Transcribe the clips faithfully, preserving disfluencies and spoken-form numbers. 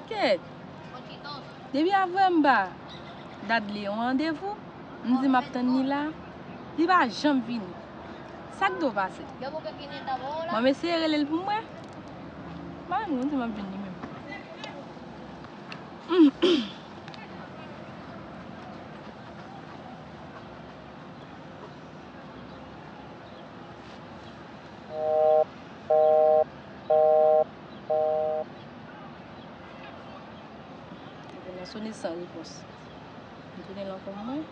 Kèt! Depi avè m ba Dadley yon randevou, m di m ap tann li la, li pa janm vini. Sa k dwe pase? Bon, m eseye rele l pou m wè. M pa menm konn si m ap jwenn li menm. Telefòn nan sone san repons. M tounen l ankò mwen.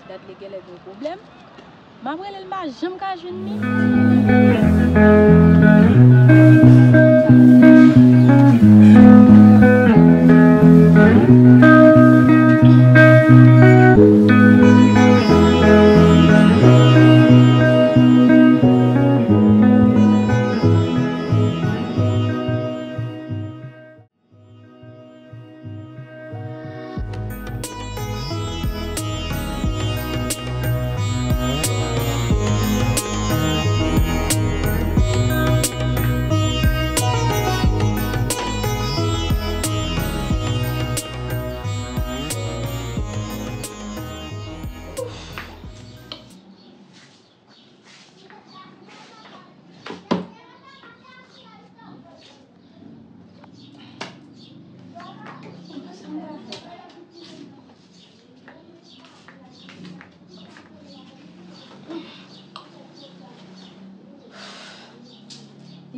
Dadley genlè gen pwoblèm. M ap rele l, m pa janm ka jwenn li.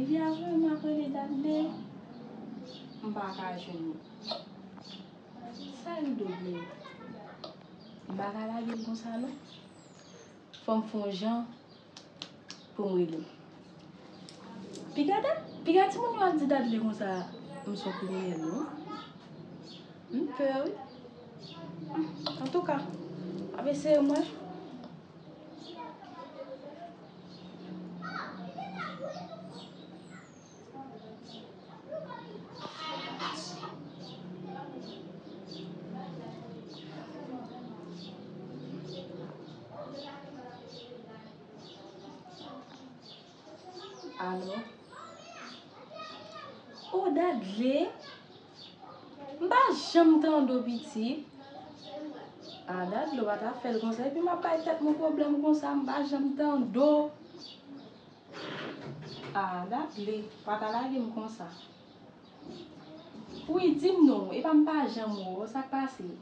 Depi avè m ap rele Dadley, m pa ka jwenn li. Sa rive byen? M pa ka lage l konsa non. Fò m fè yon jan pou m rele l. Piga dat, piga timoun yo ap di Dadley konsa, m se yon kriminèl non. M pè wi. Antouka, m ap eseye m wè. Alo? O Dadley? M pa janm tande w pitit. A Dadley, w pa ta fè l konsa. Epi m ap bay tèt mwen pwoblèm konsa, m pa janm tande w. A Dadley, w pa ta lage m konsa. Wi, di m non, e pa m pa janm wè w, sa k pase?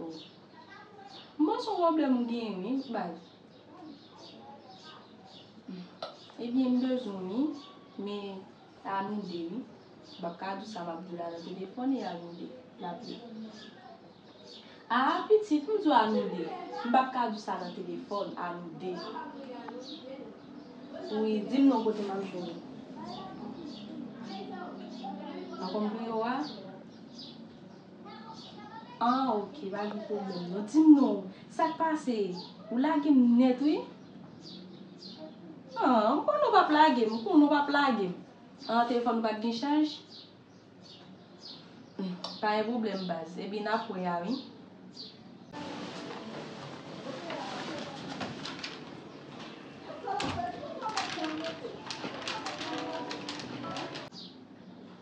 Oh. M panse yon pwoblèm ou genyen wi, baz. Ebyen, m bezwen w wi, men a nou de wi. M p ap ka di w sa m ap di w la nan telefòn, e a nou de l ap ye. A, pitit, m di w a nou de. M p ap ka di w sa nan telefòn, a nou de. Wi, di m non kote m ap jwenn ou. Nan konn biwo a? Ah, ok, pa gen pwoblèm non. Di m non, sa k pase? Ou lage m nèt, wi. Ah, m konnen w p ap lage m, m konnen w p ap lage m. Ah, telefòn ou pa t gen chaj? Hmm, pa gen pwoblèm, baz. Ebyen, n ap wè a, wi.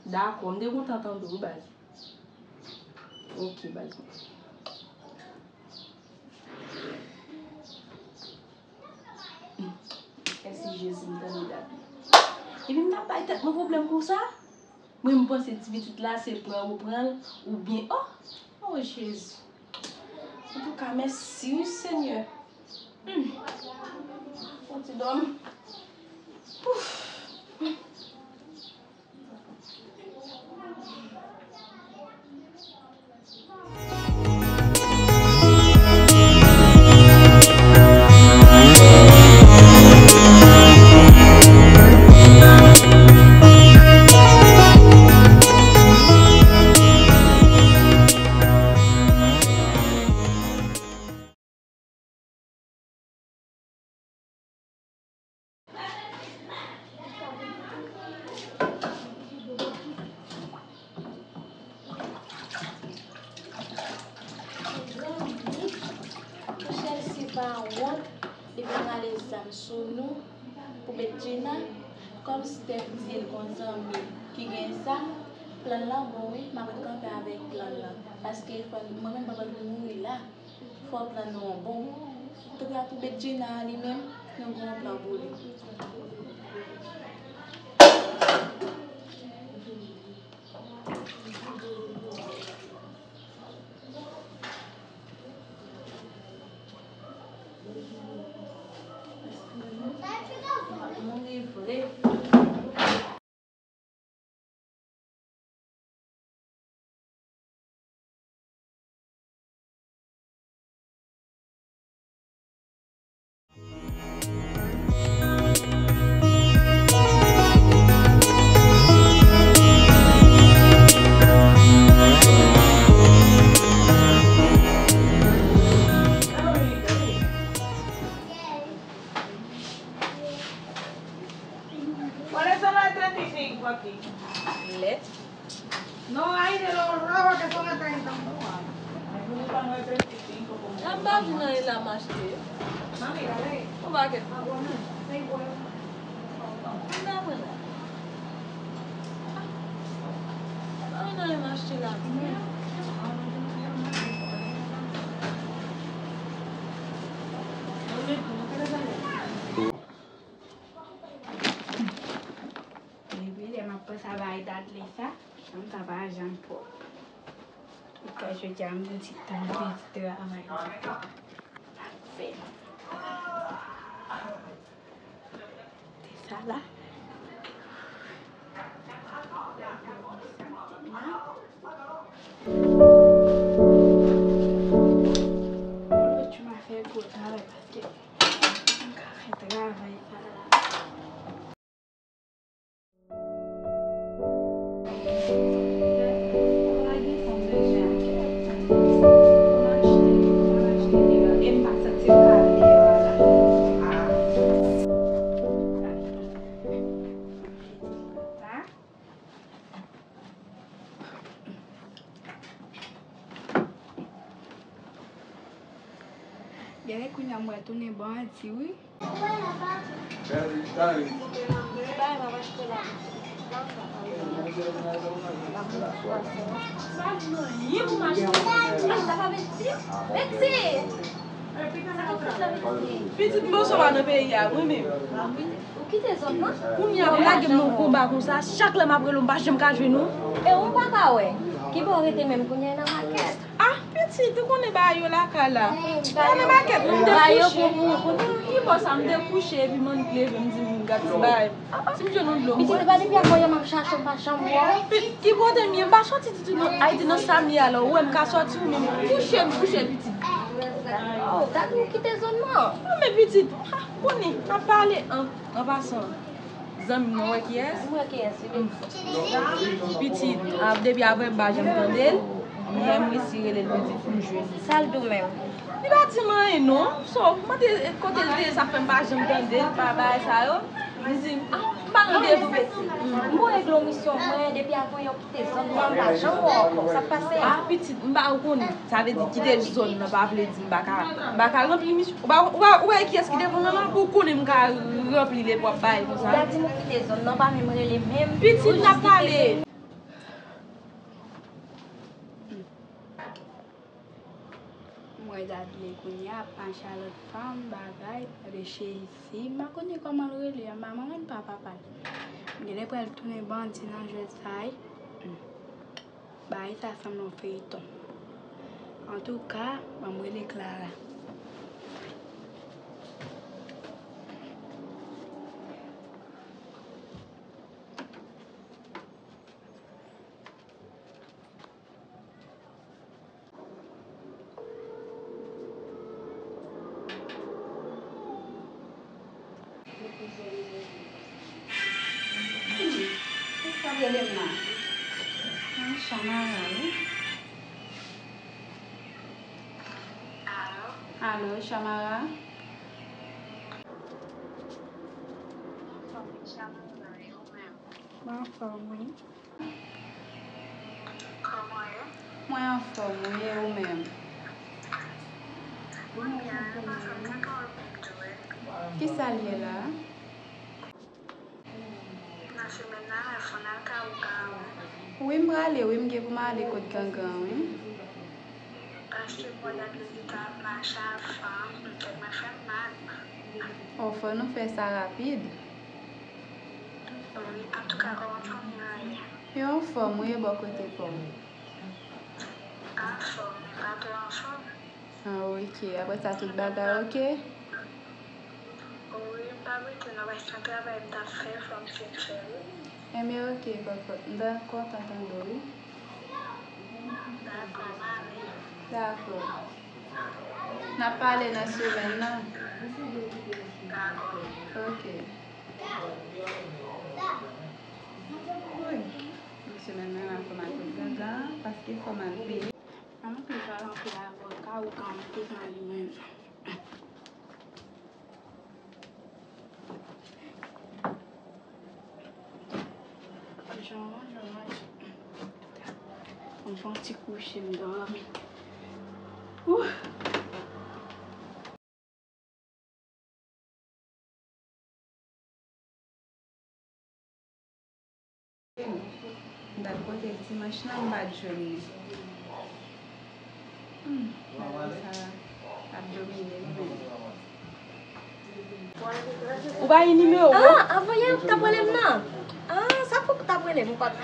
Dakò, m te kontan tande w, baz. Ok, baz mwen. Mèsi Jezi, m tande dat. Epi m t ap bay tèt mwen pwoblèm konsa. Mwen m panse ti pitit la se pran ou pran l oubyen, oh, oh Jezi. Antouka, mèsi wi Senyè. Hmm. Fon ti dòmi. Ouf. Se pa wont depi n rale zam sou nou pou Bedjina. Kòm Steph di l gon zanmi ki gen zam, plan lan bon wi, m ap ret kanpe avèk plan lan. Paske fò mwen menm papa pou mouri la. Fò plan nou an bon. Antouka pou Bedjina li menm, nou gen yon plan pou li. Mouri vre. ¿Cuáles son las treinta y cinco aquí? Lè. No hay de los rojos que son de treinta. Ay, nou pa mwen trente y cinco como. An ba vin nan la m achte. Mami, dale. Ou pa ket. Agua más, seis huevos. An ba mwen la. Ah, nan la m achte la. Epi lè m ap panse a bagay Dudley sa, chanm sa pa janm pwòp. Antouka, jodi a m gen ti tan pou ti travay. M ap fè l. Te sa la. Lòt jou m a fè gwo travay paske m ka fè travay sa la. Genlè kounye a m wè tounen bandi wi. Pitit m panse w pa nan peyi a wi menm. Ou kite zòn nan? Kounye a ou lage m nan yon konba konsa, chak lè m ap rele w m pa janm ka jwenn ou. E ou m pa ka wè. Kibò w rete menm kounye a nan makèt? Ah, pitit, ou konnen bagay yo lakay la. Ou konnen makèt nou m te kouche. Kibò sa m te kouche epi m annik leve m di m gad ti bagay. Si m jwenn yon dlo m bwè. Pitit, e pa depi avanyè m ap chache w m pa janm wè w. Ki kote m ye? M pa soti ditou non. Ayiti nan sa m ye a la, ou wè m ka soti ou menm kouche m kouche pitit. Oh, gade ou kite zòn nan. Non men pitit, ah, konnen, n ap pale an, an pasan. Zanmi m nan, ou wè kiyès? M wè kiyès, wi. Pitit, ah, depi avanyè m pa janm tande l. Lè m resi rele l, li di pou m jwenn li. Sa l di w menm? Li pa di m anyen non. So, m mande kote l te ye, sa fè m pa janm tande l, pa bagay sa yo. Li di, ah, m pa randevou. M voye dlo misyon mwen, depi avanyè w kite zòn nan, m pa janm wè w ankò. Sa k pase a? Ah, pitit, m pa, ou konnen. Sa vle di kite zòn nan pa vle di m pa ka, m pa ka ranpli misyon. Ou pa, ou pa, ou pa wè kiyès ki devan nan la? Ou konnen m ka ranpli l epi w ap bay konsa. Ou ta di m ou kite zòn nan, pa menm rele menm. Pitit, n ap pale. M wè Dudley kounye a ap mache a lòt fanm, bagay, de cheri si, m pa konnen kòman l rele a, m pa manman l pa papa l. M genlè pral tounen bandi nan jwèt sa wi. Hmm. Bagay sa sanble yon feyton. Antouka, ban m rele Clara. Hmm, kisa rele m la? Ah, Chamara, wi. Alo, Chamara? Mwen anfòm, wi. Mwen anfòm, wi, e ou menm? Mwen byen, mwen pa fè Kisa l ye la? Nan semèn nan, la fò n al ka ou ka, wi. Wi, m prale, wi, m gen pou m ale kot Gangan, wi. Paske m wè dat vizit ap mache a fanm, tèt mwen fè m mal. O, fò nou fè sa rapid. Wi, antouka, kòman fanmi an ye? Yo anfòm, wi, e bò kote pa w? Anfòm, men pa twò anfòm. Ah, ok. Apre sa, tout bagay ok? Wi, m pa rete non, paske yon travay m t ap fè, fò m fin fè l, wi. Enben, ok, kòkòt. M ta kontan tande w, wi. Dakò, m ale. Dakò. N ap pale nan semèn nan. Dakò. Ok. Wi. Nan semèn nan, la fò m al kot Gangan, paske fò m al peye. An plis, al antre avè w, ka ou ka monte nan li menm. Jan manje, manje. Mwen fè yon ti kouche, m dòmi. Ouh! M t al pote l dimanch lan, m pa t jwenn li. Hmm, bagay sa ap domine m menm. Ou pa gen nimewo? Ah, avan yè ou t ap rele m nan. Ah, sa fè ou t ap rele m, ou pa t,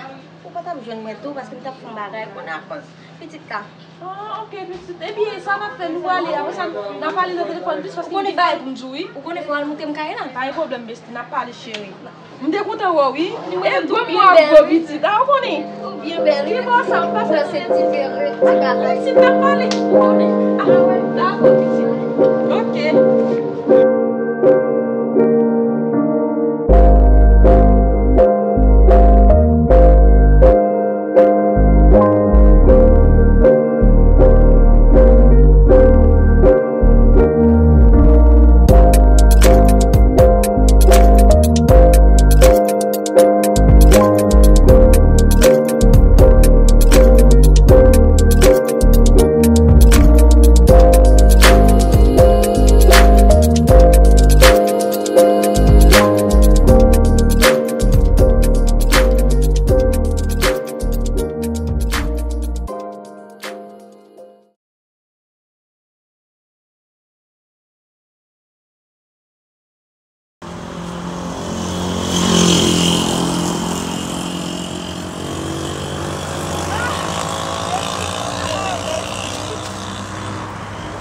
ou pa t ap jwenn mwen tou, paske m t ap fè yon bagay. Kounye a, pitit la. Ah, ok, pitit. Ebyen, sa n ap fè, nou prale. Apre sa, n a pale nan telefòn plis, paske m gen bagay pou m di w, wi. Ou konnen fò w al montre m kay la. Pa gen pwoblèm, besti, n a pale, cheri. M te kontan wè w, wi. E gwo mwa, gwo pitit. A, ou konnen. Ou byen bèl, wi. Ki bò sa, m pase nan se ti bebe, ti bagay. Pitit, n ap pale, ou konnen. A, dakò, pitit. Ok.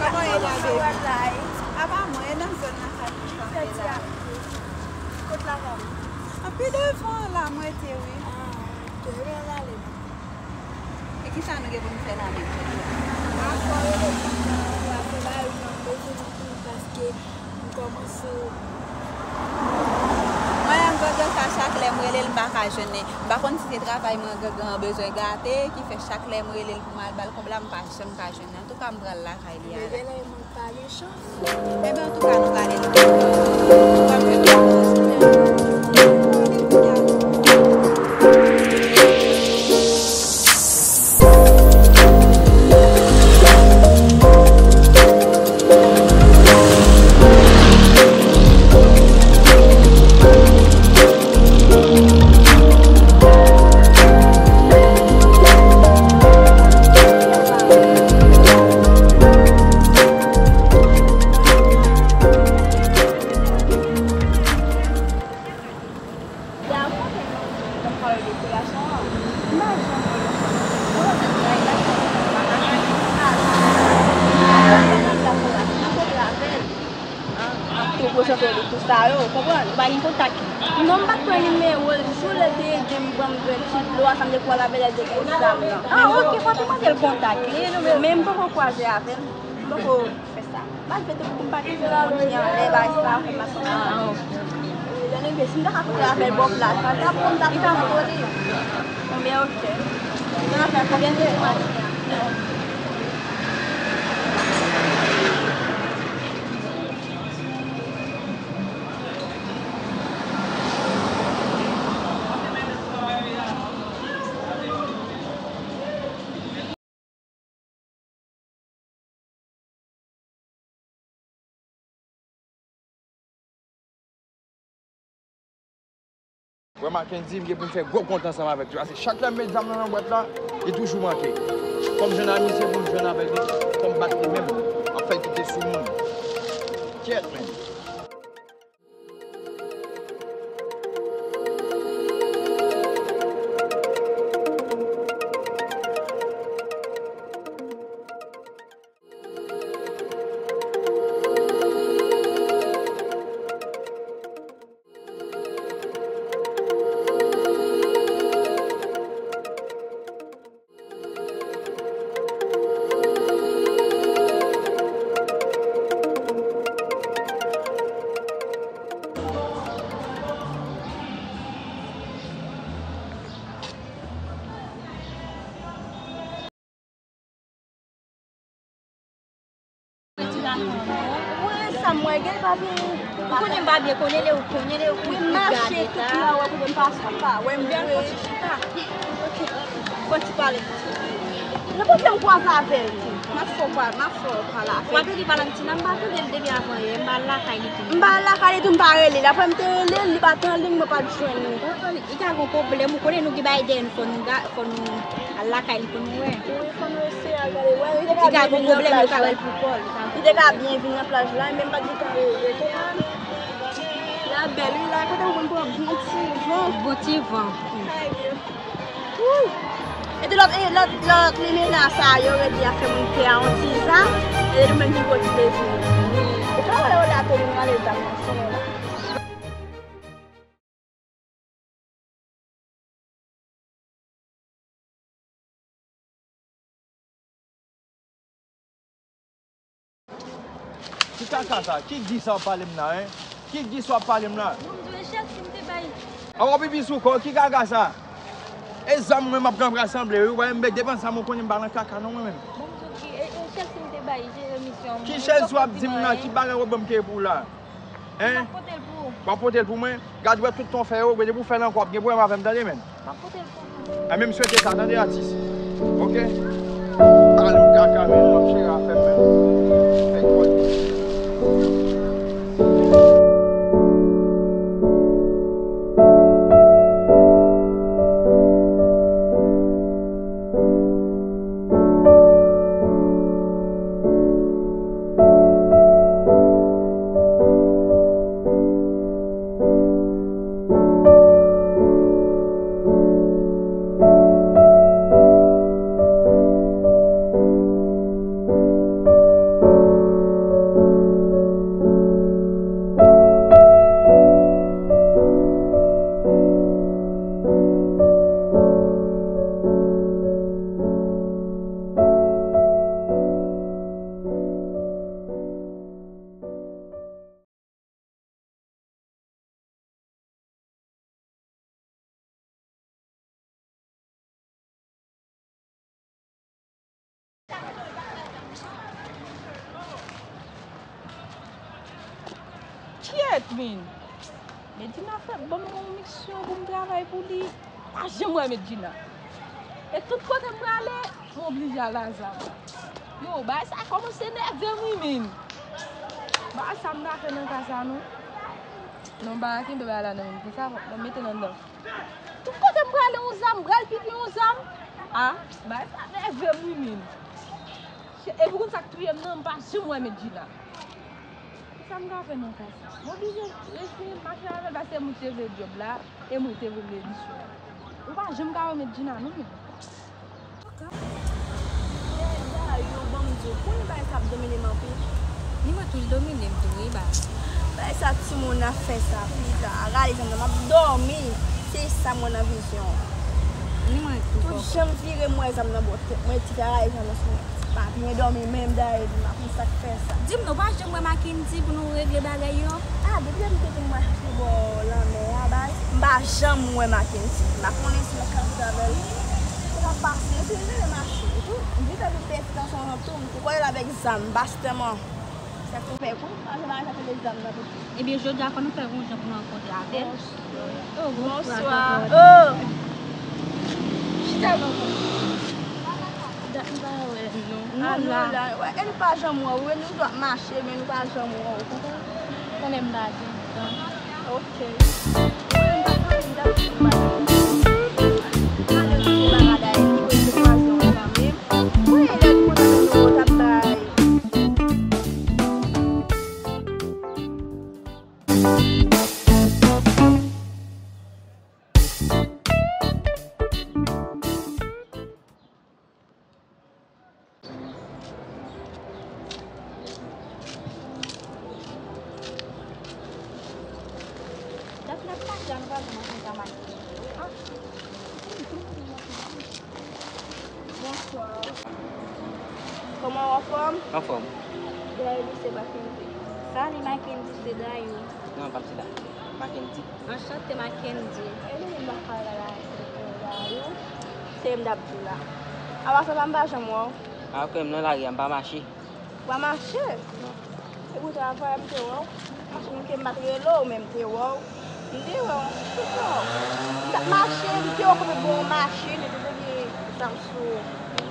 Kòman ye la, baby? Apa mwen, e nan zòn nan sa ki fanmi la. Kot lakay ou? Anpi devan la, mwen te, wi. Ah, ok, ebyen, n ale. E kisa nou gen pou nou fè la menm? Mwen menm, granmoun sa, chak lè m rele l, m pa ka jwenn li. M pa konn si se travay mwen, Gangan an bezwen gate, ki fè chak lè m rele l pou m al ba l kòb la, m pa janm ka jwenn li. Antouka, m pral lakay li a la. Ebyen, antouka, nou prale. Ap tou prezante li tou sa yo, ou konprann? Ou pa gen kontak li? Non, m pa t pran nimewo l. Jou lè te ede m, ban m bwè ti dlo a, sa m te kwè l avè lè l te gen zam nan. Ah, ok, fò te mande l kontak li. Men m poko kwaze avè l. M poko fè sa. M al fè tout pou m pa te fè yon ti anlè, bay sa, fè m pa santi. Ah, ok. Lè nou rive, si m ta ka koute avè l bò plas la, sa t ap bon, m ta fè sa pou li. Bon, ben, ok. Nan afè konbyen de jou maten an? Wè Mackendy, m gen pou m fè gwo kont ansanm avèk li. Paske chak lè m met zam nan nan bwat la, li toujou manke. Fò m jwenn ak misye pou m jwenn avèk li, fò m bat li menm. M ap fè l kite sou moun. Kyèt, menm. Wi, sa m wè, gen pa byen. Ou konnen m pa byen konnen lè ou konnen lè ou wi, mache tout la wè kote m pase, ou pa wè m vre. Ok. Bon, ti pale. Nan kote m kwaze avè l tou. M ap fè w pale, m ap fè w pale avè l. Ou pa tande Valentina, m pa tande l depi avan yè, m pa al lakay li tou. M pa al lakay li tou, m pa rele l. Apre m te rele l, li pa t an liy, mwen pa t jwenn li. Li ka gen pwoblèm, ou konnen nou gen bagay dèyè nou, fò nou ga-, fò nou al lakay li pou nou wè. Wi, fò nou eseye al gade. Wè, li te ka byen vin nan plaj la. Li te ka byen vin nan plaj la, men m pa t gentan rele. Kote l? La bèl, wi, la, kote m konn pran bon ti van. Bon ti van. Ay, Dye. Wouy! E de lòt, e lòt, lòt limena sa yo redi ap fè moun pè a yon ti zam, e nou menm ki gwo ti plezi. Ou ka wè yo la tou, nou ale zam nan, sou mwen la. Ki kaka sa? Ki di sa w ap pale m la, en? Ki di sa w ap pale m la? Bon, m di w e Chelsea m te bay. A w ap pipi sou kò w, ki kaka sa? E zam mwen m ap pran pran sanble, wi, w wè m bet depann sa m konnen m pa nan kaka non mwen menm. Bon, m di w ki, e, e Chelsea m te bay, jere misyon. Ki Chelsea w ap di m la, ki bagay w ap ban m ke pou w la? Hein? M ap pote l pou ou. W ap pote l pou mwen? Gad wè tout tan w fè yo, depi w fè l ankò, w ap gen pwoblèm avè m, tande, menn. M ap pote l pou ou. Enben, m swete sa, tande, atis. Ok? Pale m kaka, menn, m ap jere afè m, menn. Fè kòd. Kyèt, min! Medjina fèk ban m yon misyon pou m travay pou li. Pa janm wè Medjina. E tout kote m prale, m oblije al a zam. Yo, bagay sa kòmanse nève m wi, min. Bagay sa m ta fè nan ka sa non. Non, m pa ka kenbe bagay la nan men m konsa, fòk mwen mete l anndan. Tout kote m prale yon zam, m pral pipi yon zam. A, bagay sa nève m wi, min. E pou konn sa k touye m nan, m pa janm wè Medjina. Kisa m ka fè nan ka sa? M oblije rete mache avè l paske mwen te vle djòb la e mwen te vle misyon. Ou pa janm ka wè Medjina non, men. Dayè, ban m di w, konnen bagay sa ap domine m anpil. Ni mwen tou, l domine m tou, wi, ba. Bagay sa timoun ap fè sa, plis la, rale zam nan, m ap dòmi. Se sa m wè nan vizyon. Ni mwen tou. Tout jan m vire, m wè zam nan bò tèt mwen, ti rale zam nan sou mwen. M pa byen dòmi menm, dayè, m pa konn sa k fè sa. Di m non, w pa janm wè Mackendy pou nou regle bagay yo? A, depi lè m te vin mache bò lanmè a, baz, m pa janm wè Mackendy. M pa konnen si l ap pase avè l. Sa k ap pase, epi m te mache tou. M te fè pou pèdi nan son jan tou, m te kwè l avèk zam, bastèman. Sa k te fè kou, pa gen bagay sa te met zam nan tou. Ebyen, jodi a, fò nou fè yon jan pou nou rankontre avè l. Oh, bonswa. Oh! Chita non. Dat m pa wè l non. Non, nou la. Wè, e nou pa janm wè w, nou dwe ap mache, men nou pa janm wè w, konprann? Konnen m pa gen tan. Ok. Bonswa. Kòman w, anfòm? Anfòm. Dayou, se Mackendy. Salut Mackendy, se Dayou. Non, pa m se Dayou. Mackendy. Anchante Mackendy. E nou menm baka la, la, se Dayou. Se m t ap di w la. Apa sa, m pa janm wè w. A, kwè m nan lari a, m pa mache. Ou pa mache? Non. E poutan, avan yè m te wè w. Paske m te, m pa t rele w, men m te wè w. M te wè w, m te wè w. M t ap mache, m te wè w konn bon machin, epi te gen zam sou ou.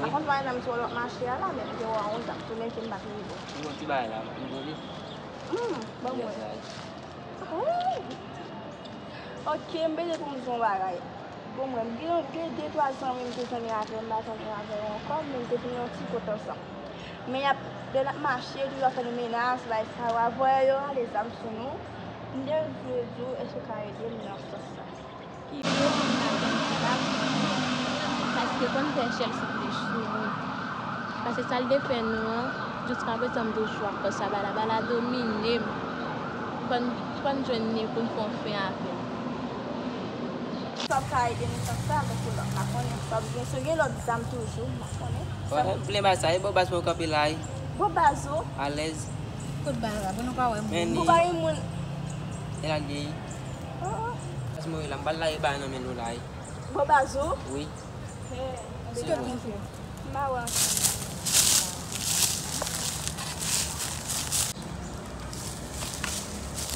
Pa konn pa zam sou w lè w ap mache a la, men m te wè w, m t ap tounen ke m pa t rele w. Bon, ti bagay la, m rele. Hmm, ban mwen. Yes, I. Oh. Ok, m bezwen pou m di w yon bagay. Bon, mwen, m gen, gen de twa zanmi m te zanmi avè m, m pa zanmi avè yo ankò, men m te vin yon ti kote ansanm. Men y ap, lè n ap mache, yo toujou ap fè nou menas, bay sa yo, avè yo rale zam sou nou. M te vle di w, èske w ka ede m nan sans sa? Ki bon, m pa konn ki pa bon. Paske konn fè chèl sou pye sou moun. Paske sa l te fè nou an, jiskaprezan m toujou ap panse a Bala. Bala domine m. Fò n, fò n jwenn li pou n fè yon fen avè l. Sa w ka ede m nan sans sa, tankou lòt, m pa konnen. Sa w gen, si w gen lòt zam toujou, m pa konnen. Wè, m plen bay sa, e bò baz mwen kanpe la, wi. Bò baz ou? Alèz. Kot baz la? Bon, nou pa wè moun. Men li. Ou pa gen moun. E la l ye, wi. Oh, oh. Baz mwen la, m pral lage bagay nan men nou la, wi. Bò baz ou? Wi. Hey, si yo konfye. M pa wè ansanm.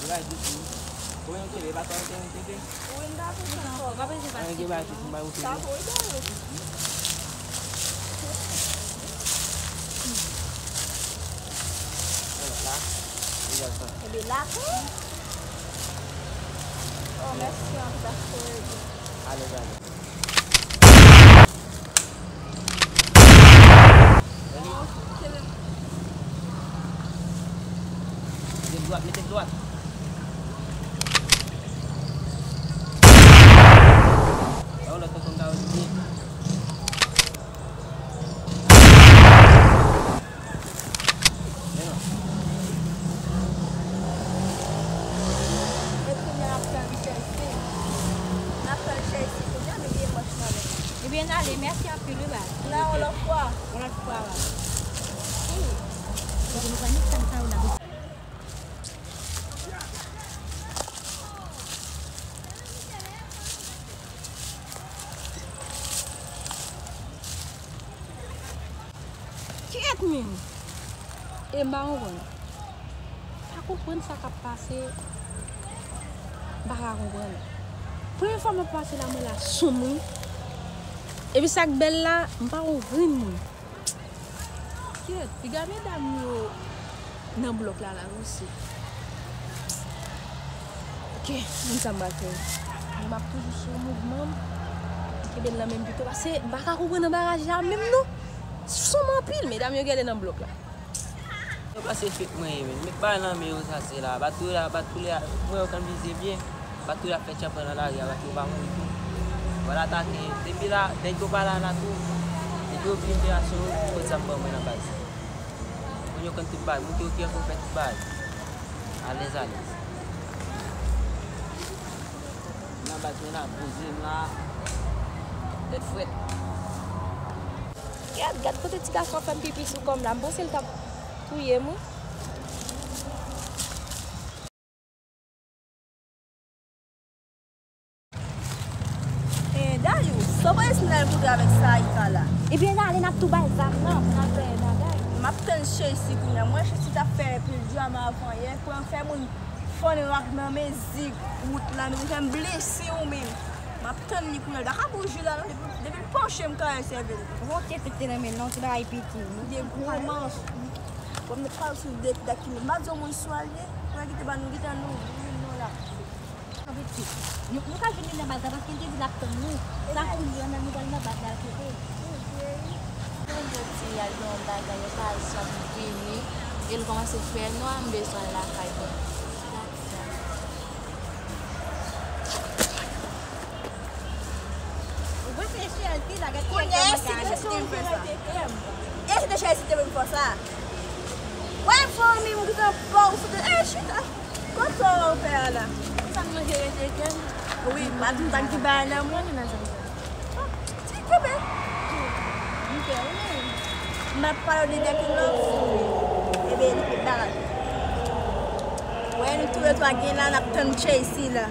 Yo bay dousi. Kòman yo kenbe? Pa tò yo kenbe? Wi, m ta kontan ankò. Anyen gen bagay ki fè m bay ou kenbe. Sa pou ou bay yo. Alò, la. Egal sa. Ebe, la tou. Oh, mèsi anpil, paske. Alèz, alèz. Mete dwat, mete dwat. Yon lòt fason m ta wè li byen. Men non. E kounye a n ap fè l chèsi. N ap fè l chèsi kounye a, men gen manch nan men. Ebyen, n ale, mèsi anpil, wi, baz. N a yon lòt fwa. Yon lòt fwa, baz. Wi. Mezanmi, sa, sa, ou la. Kiyèt menm? E m pa konprann. M pa konprann sa k ap pase. M pa ka konprann. Premye fwa m ap pase la, mwen la sou moun. Epi sa k bèl la, m pa konprann moun. Kèt, piga medam yo nan blòk la, la, wi, se. Ok, m konn sa m pral fè. Mwen m ap toujou sou mouvman m. M kenbe l nan men m pito, paske m pa ka konprann anbaraj la menm non. Sou m anpil, medam yo genlè nan blòk la. Yo panse fake mwen ye, men met bagay nan men yo, sa se la. Bat koule la, bat koule la, mwen yo konn vize byen. Bat koule ap fè tchanpan nan lari a, bat yo pa mouri tou. Vwala atake, depi la, nèg yo pa la la tou. Depi yo vin fè asou, yo pot zam ban mwen nan baz. Moun yo konn tout bagay, moun ki okipe pou fè tout bagay. Alèz, alèz. Nan baz mwen la, poze m la. Tèt frèt. Gad, gad kote ti gason ap fè m pipi sou kò m la. M panse l t ap touye m, wi. Eh, Dayou, sa w panse si n al kote avèk Saïka la? Ebyen, n ale, n ap tou bay zam nan, n ap fè bagay. M ap tann Chelsea kounye a. Mwen, Chelsea t ap fè pil drama avan yè, pran fè moun fann rak nan men zig wout la, nou fè m blese ou menm. M ap tann li kounye a. Li pa ka bouje la non, depi, depi l panche m kare sèvèl. Yon te pete nan men l non, ti bagay piti. Li gen gwo mans. Bon, m met pral sou de dakini. M pa di yon moun sou al ye, mwen kite ba nou gentan nou, nou, nou la. Nou, nou ka jwenn li nan baz la paske li te di l ap tann nou. Sa kounye a nou pral nan baz la l kote. Mwen di yo ti al gen yon bagay, yo pa janm vini. E l kòmanse fè nwa, m bezwen l lakay mwen. Ou reflechi anpil, a gad kounye a, e si te cheri te vin fè sa? E si te cheri te vin fè sa? Wè fanmi m ki te pòv sou de, e chita. Kot sa w fè a la? Sa m manje rete kè m. Wi, pa di m pa ki bay nan mwen. Ti kenbe. M ap pale de dèk lòt. Ebe, li pe bagay. Wè, nou tou le twa gen la, n ap tann Chelsea la.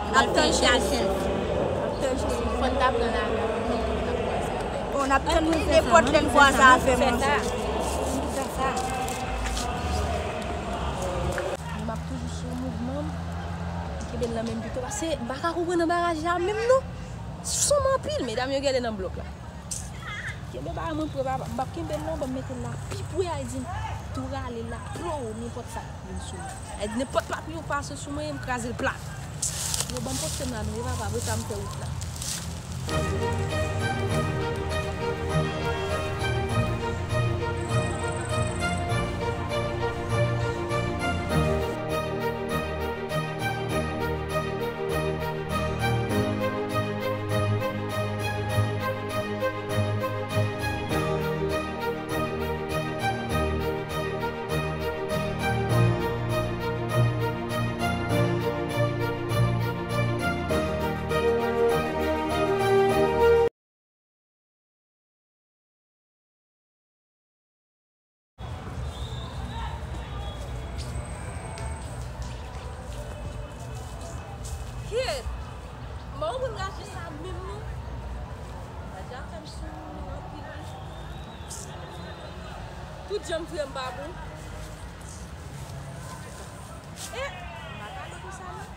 N ap tann Chelsea. N ap tann Chelsea. Fò n ta pran lavi pou nou, pou n ta kwaze avè l. Bon, n ap tann li nenpòt lè n kwaze avè l. Fè sa. M ap toujou sou mouvman m. M kenbe l nan men m pito. Paske m pa ka konprann anbaraj la menm non. Sou m anpil, medam yo gade nan blòk la. Kenbe bagay mwen pre papa. M p ap kenbe l non, ban m mete l la pi pre a di m tou rale l la plo nenpòt sa k vin sou mwen. A di nenpòt papye ou pase sou mwen, m kraze l plat. Yo ban m poste m la non, e papa, apre sa m fè wout la. Kèt! Kòman w konn rache sa menm non? Raje a fè m sou anpil wi. Tout jan m vire m pa bon. E, m pa gade konsa non.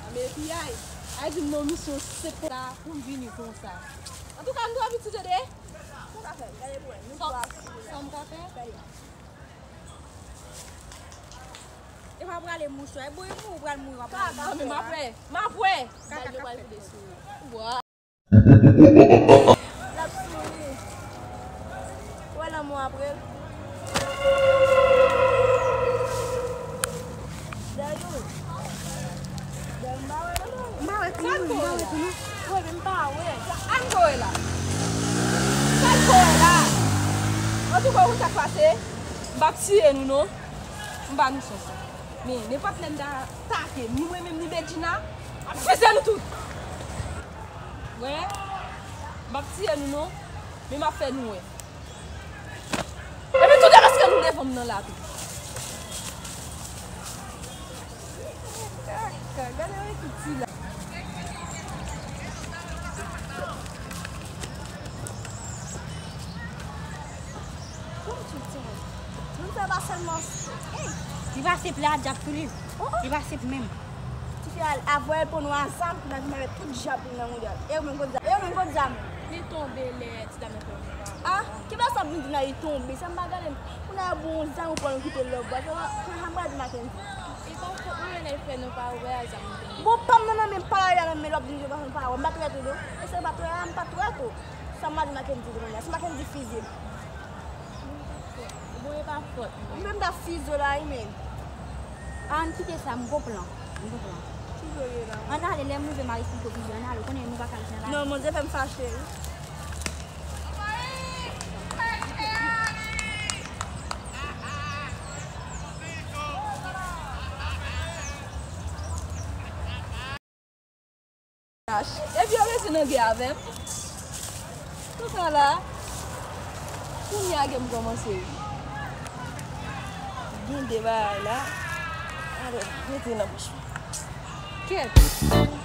Men piyay, ay di m non misyon se pou la pou m vini konsa. Antouka m twò piti tande. Sa w ka fè? Gade pou wè. Sa w ka fè? E pa prale mouchwa. E bon, e pou ou pral mouri w ap prale mouchwa. Kaka, men m ap wè. M ap wè. Kaka k ap fèt. Bwa. L ap souri. Ou wè lanmou apre l. Dayou. Dayou, m pa wè l non. M pa wè tou non, m pa wè tou non. Wi, men m pa wè. Sa m ko wè la? Sa m ko wè la? Antouka, ou konn sa k pase? M p ap tiye nou non. M ba nou chans. Men, nenpòt lè m ta atake, ni mwen menm, ni Bedjina, m ap fese nou tout. Wè, m ap tiye nou non, men m ap fè nou wè. Epi tou de paske nou devan m nan la tou. Kaka, gade yon ekip ti la. Bon, ti, ti, moun fè pa sèlman, ey. Li pa senp, li a djab tou li. Oh, oh. Li pa senp menm. Tifi a, avè l pran nou a zam, pou n al vin avè tout djab li nan mondyal. E yo menm kot zam. E yo menm kot zam. Li tonbe lè ti dam nan fè yon pa. Ah, ki bagay sa ap vin di la li tonbe? Sa m pa gade. Moun nan ap bon zam ou pran l kite l lòt bò. Sa m pral di Mackendy. E pa fòt mwen lè fè nou pa wè a zam nan tonbe. Bon, pa m nan nan men m pa la nan men l w ap di m pa fè m pa wè. M pa trèt ou non. E se pa trèt a, m pa trèt ou. Sa m pral di Mackendy kounye a. Si Mackendy fize m. Bon, e pa fòt mwen. Mwen menm m t ap fize w la wi men. Ann kite sa, m gon plan. M gon plan. Ki vle la? Ann ale, lè m rive m a eksplike w pi byen. Ann ale, ou konnen nou pa ka rete la. Non, Bondye fè m fache wi. Epi yo rete nan gè avè m. Tout sa la, kounye a gen m kòmanse wi. Gen de bagay la. Alò, rete nan bouch mwen. Kèt.